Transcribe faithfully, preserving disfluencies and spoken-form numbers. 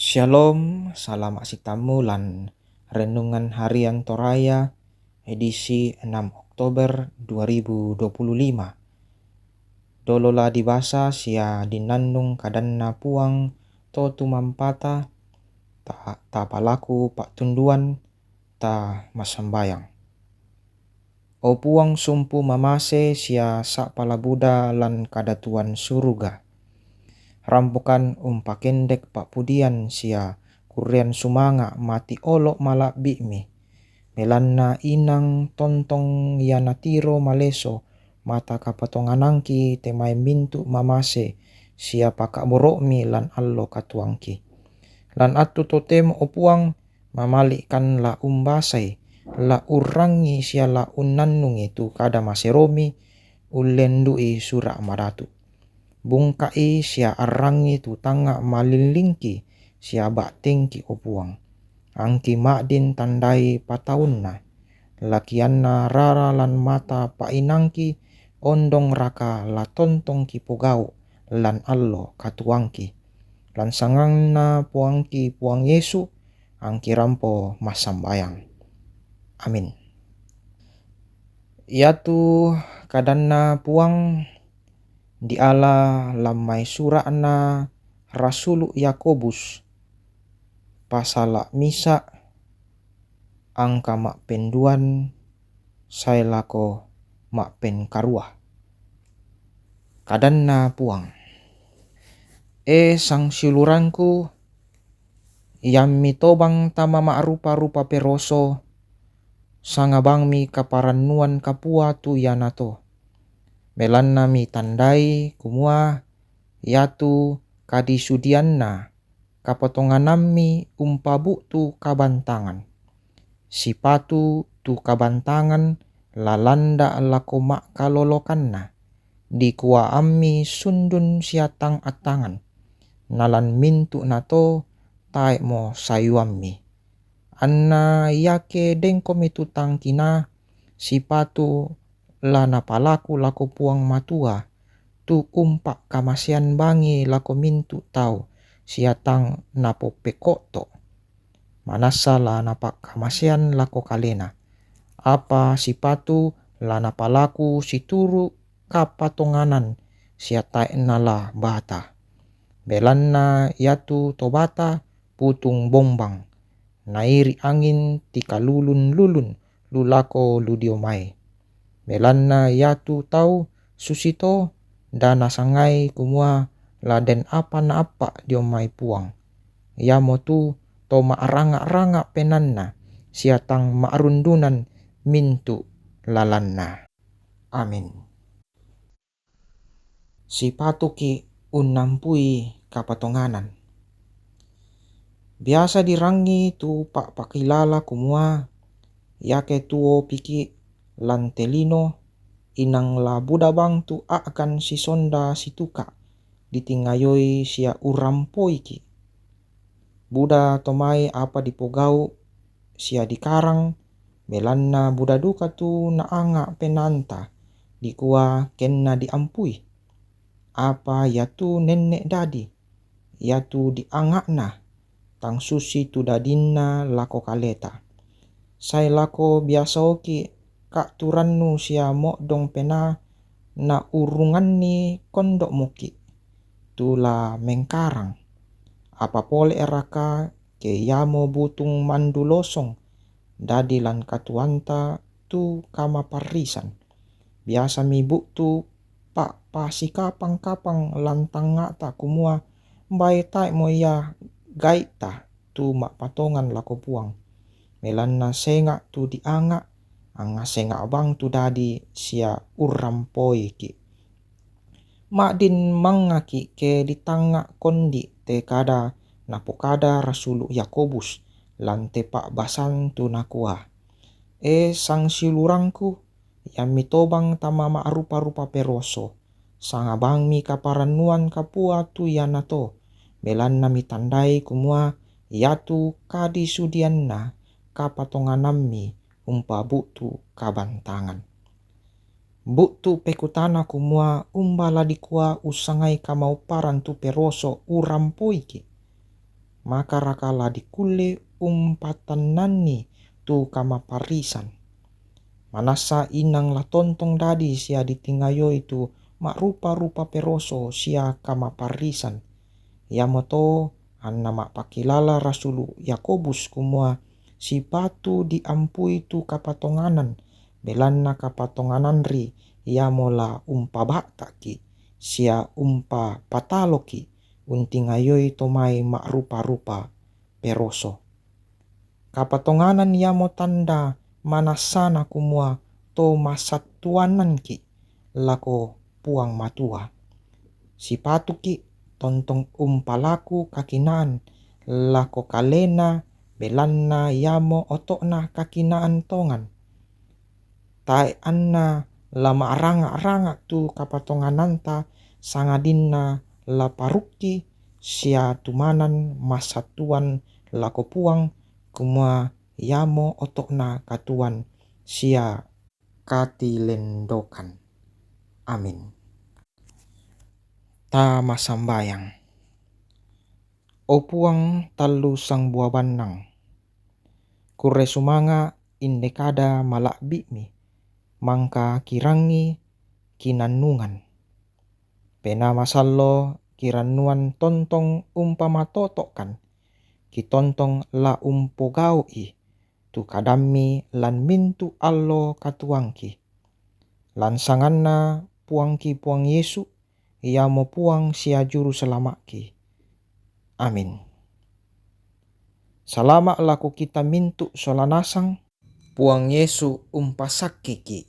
Shalom, salama' sitammu lan Renungan Harian Toraya, edisi enam Oktober dua ribu dua puluh lima. Dolo la dibasa sia dinannung kadanNa Puang to tumampata, ta-, tapalaku pa'tunduan, ta massambayang. O Puang, sumpu mamase sia sa'pala buda lan kadatuan suruga. Rampokan umpakendek pa'pudian sia kurrean sumanga' mati olo' mala'bi'mi. Belanna inang tontong ia natiro maleso mata kapatonganangki te mai mintu' mamase sia paka'boro'mi lan allo katuangki. Lan attu totemo, o Puang, mamali'kan la umbasai, la urrangi sia la unnannungi tu kada maseromi ullendu'i sura' madatu. Bungka'i sia arrangi tu tangnga' malillingki sia ba'tengki, o Puang. Angki ma'din tandai pataunna, lakianna rara lan mata pa'inangki, ondong raka la tontong kipogau' lan allo katuangki. Lan sanganNa Puangki Puang Yesu, angki rampo massambayang. Amin. Iatu kadanNa Puang diala lan mai sura'na rasulu' Yakobus, pasala' misa', angka ma'penduan sae lako ma'penkarua. Kadanna Puang. E sangsiulurangku, iammi tobang tama ma'rupa-rupa peroso, sangabangmi kaparannuan kapua tu ianato. Belanna mitandai kumua iatu kadisudianna kapatonganammi umpabu'tu kabantangan. Sipatu tu kabantangan la landa' lako ma'kalolokanna, dikuaammi sundun sia tang attangan, nalan mintu' nato tae'mo sayuammi. Anna iake dengkomi tu tangkina, sipatu la napalaku lako Puang Matua, tu umpa'kamasean bangi lako mintu' tau sia tang napoppeko'to'. Manassa la napa'kamasean lako kalena, apa sipatu la napalaku situru' kapatonganan sia tae' nala bata. Belanna iatu to bata putung bombang, nairi' angin tikalulun-lulun lu lako lu dio mai. Belanna iatu tau susito da nasangai kumua la den apa naappa' dio mai Puang. Iamotu to ma'ranga'-ranga' penaanna sia tang ma'rundunan mintu' lalanna. Amin. Sipatuki' unnampui kapatonganan. Biasa dirangi tu pa'pakilala kumua, iake tuopiki' lan te lino, inang la buda bang tu a'gan sisonda situka' ditingayoi sia urrampoiki'. Buda to mai apa dipogau' sia dikarang, belanna buda duka tu naanga' penaanta, dikua kenna diampui. Apa iatu nenne' dadi, iatu dianga'na, tang susi tu dadinna lako kaleta. Sae lako biasa oki' ka'turannu sia mo'dong penaa naurunganni kondo'moki', tu la mengkarang. Apa pole'raka ke iamo butung mandu losong dadi lan katuoanta tu kamaparrisan? Biasami bu'tu pa'pasikapang-kapang lan tangnga'ta kumua, mbae tae'mo ia gai'ta tu ma'patongan lako Puang. Belanna senga' tu dianga', angnga senga' bang tu dadi sia urrampoiki'. Ma'din mangngaki' ke ditangnga' kondi' te kada napokada rasulu' Yakobus lan te pa'basan tu nakua, E sangsiulurangku, iammi tobang tama ma'rupa-rupa peroso, sangabangmi kaparannuan kapua tu ianato, belanna mitandai kumua iatu kadisudianna kapatonganammi umpabu'tu kabantangan. Bu'tu pekutana kumua umba la dikua ussangai kamauparan tu peroso urrampoiki'? Makaraka la dikulle umpatannanni tu kamaparrisan. Manassa inang la tontong dadi sia ditingayoi tu ma'rupa-rupa peroso sia kamaparrisan. Iamoto anna ma'pakilala rasulu Yakobus kumua sipatu diampui tu kapatonganan, belanna kapatongananri iamo la umpaba'taki sia umpapataloki untingayoi to mai ma'rupa-rupa peroso. Kapatonganan iamo tanda manassana kumua to masattuananki lako Puang Matua. Sipatuki tontong umpalaku kakinaan lako kalena, belanna iamo oto'na kakinaan tongan. Tae anna la ma'ranga-ranga tu kapatongananta, sangadinna la parukki sia tumanan masattuan lako Puang, kumua iamo oto'na katuoan sia katilendokan. Amin. Ta massambayang. O Puang, tallu sangbua bannang, kurre sumanga inde kada mala'bi'mi, mangka kirangi kinannungan. Pena masallo kirannuan tontong umpamatoto'kan, kitontong la umpogau'i tu kadammi lan mintu' allo katuoangki. Lan sanganna Puangki Puang Yesu, iamo Puang sia Juru Selama'ki. Amin. Salama' lako kita mintu' sola nasang. Puang Yesu umpasakkiki